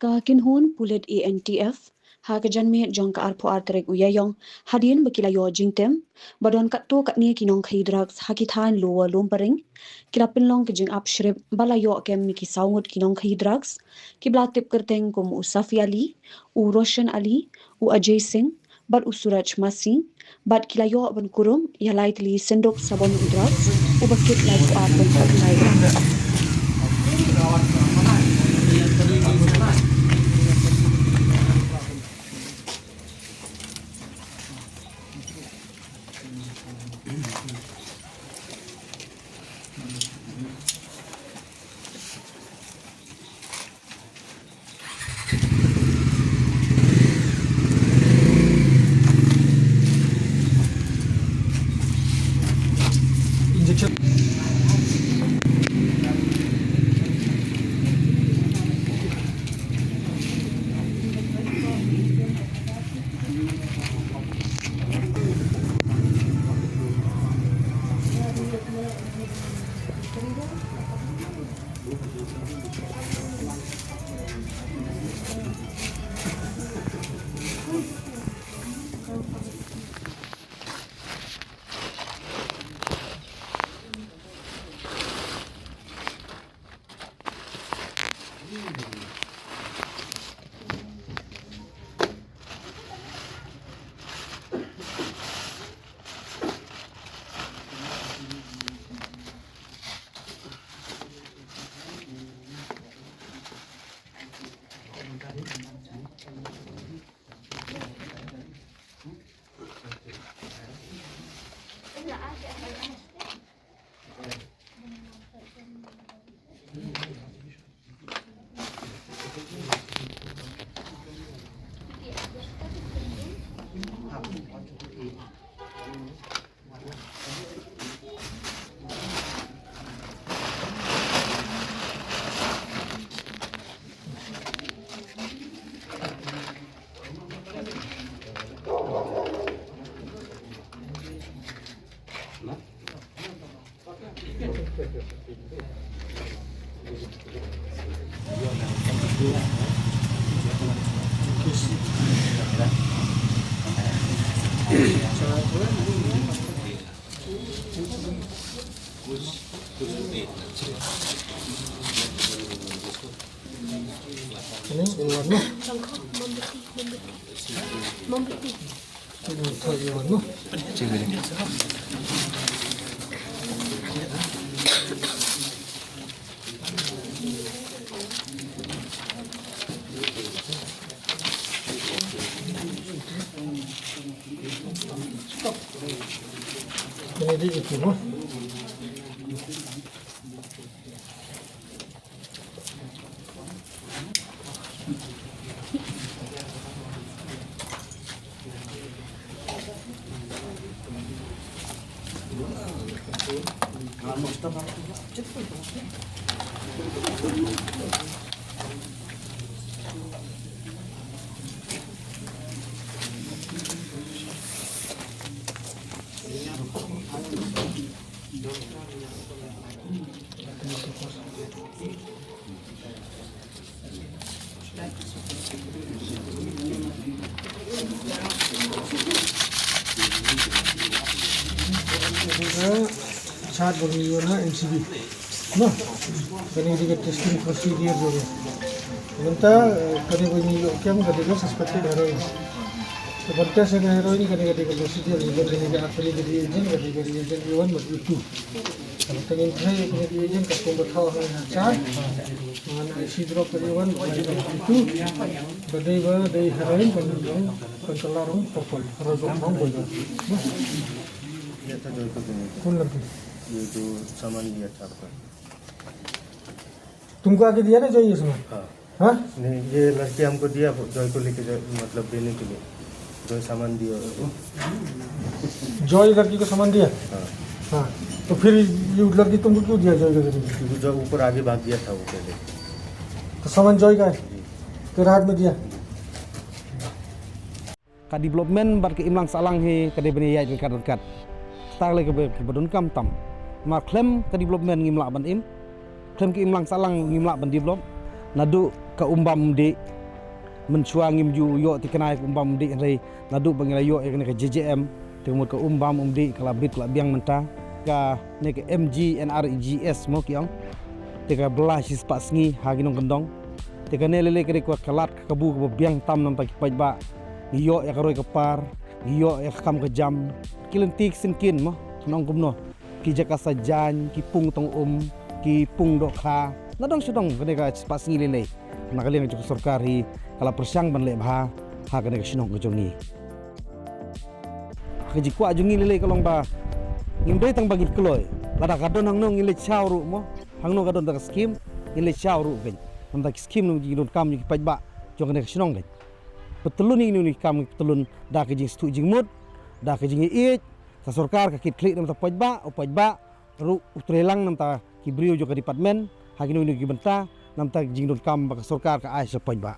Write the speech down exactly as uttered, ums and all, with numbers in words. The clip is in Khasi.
Ka kynhun pulit A N T F ha ka janmiet jong ka arphew ar tarik u Ïaïong, hadien ba ki la ïoh jingtem ba don katto katne ki nongkhaïi drugs ha ki thaiñ Lower Lumparing, ki la pynlong ka jingap shrip ba la ïoh kem ïa ki saw ngut ki nongkhaïi drugs kiba la tip kyrteng kum u Safi Ali, u Roshan Ali, u Ajay Singh bad u Suraj Masi, bad ki la ïoh ban kurum ïa lai tylli synduk sabon u drugs uba kit laiphew ar point khatphra gram. Ini in one, no? Mombati, mombati. Mombati. Ini third one, no? Ini di itu, no? Chart ba ngi ïoh na M C B. Noh, kane ka dei ka testing procedure jong ngi. Mynta, eh, kane ba ngi ïoh kem ka dei ka suspected heroin. Te ban test ïa ka heroin kane ka dei ka procedure, ngi don kane ka, kane ka reagent, ka dei ka reagent A one bad A two. Te ngin trei ïa kane ka reagent katkum ba thaw ha chart. Ngan ai shi drop ka A one bad A two. Ba dei ba dei heroin ban, ban kylla rong purple, heroin rong purple. ये था जॉय को देने को। कौन लड़की? ये जो सामान लिया था आपका। तुमको आके दिया ना जॉय ये सामान? हाँ। हाँ? नहीं, ये लड़की हमको दिया, जॉय को लेके जा, मतलब देने के लिए। जॉय सामान दिया उसको। जॉय लड़की को सामान दिया? हाँ। हाँ। तो फिर ये लड़की तुमको क्यों दिया जॉय को देने के लिए? क्योंकि जॉय ऊपर आगे भाग गया था वो पहले। तो सामान जॉय का है? जी। तो रात में दिया? Ka development bad ka imlang sahlang hi ka dei ban ïaid ryngkat ryngkat. Kata ka lei kaba, kaba donkam tam. Namar khlem ka development ngim lah ban im. Khlem ka imlang sahlang ngim lah ban develop. Naduh ka um bam um dih, Mynshuwa ngim ju ïoh tikna ïa ka um bam um dih, hynrei naduh ba ngi la ïoh ïa kane ka J J M, te ka mut ka um bam um dih ka la bit ka la biang mynta. Kane ka M G N R E G S mo ki ong, te ka bylla shispah sngi ha ki nongkyndong. Te kane lei lei ka dei ka lad ka kabu kaba biang tam namar ki paidbah. Ngi ïoh ïa ka roi ka par, ngi ïoh ïa ka kam ka jam, ki lynti ki syngkien mo, nong kumno, ki jaka sa jaiñ, ki pung tong um, ki pung dohkha. Na dong sha dong kane ka shispah sngi lei lei, na ka liang jong ka sorkar hi ka la pyrshang ban leh bha ha kane ka shnong ka jong ngi. Ka jingkwah jong ngi lei lei ka long ba ngim dei tang ba ngin kloi, lada ka don hangno ngin leit shaw ruh mo, hangno ka don da ka skim ngin leit shaw ruh kein. Namar ki skim nong jingdonkam jong ki paidbah jong kane ka shnong kein. Pytlun ïa kine ki kam, pytlun da ka jingstad jingmut, da ka jingïeit. Ka sorkar ka kit khlieh namar u paidbah, u paidbah ruh u trei lang namar ki briew jong ka department ha kino kino ki bynta namar ka jingdonkam ba ka sorkar ka ai sha u paidbah.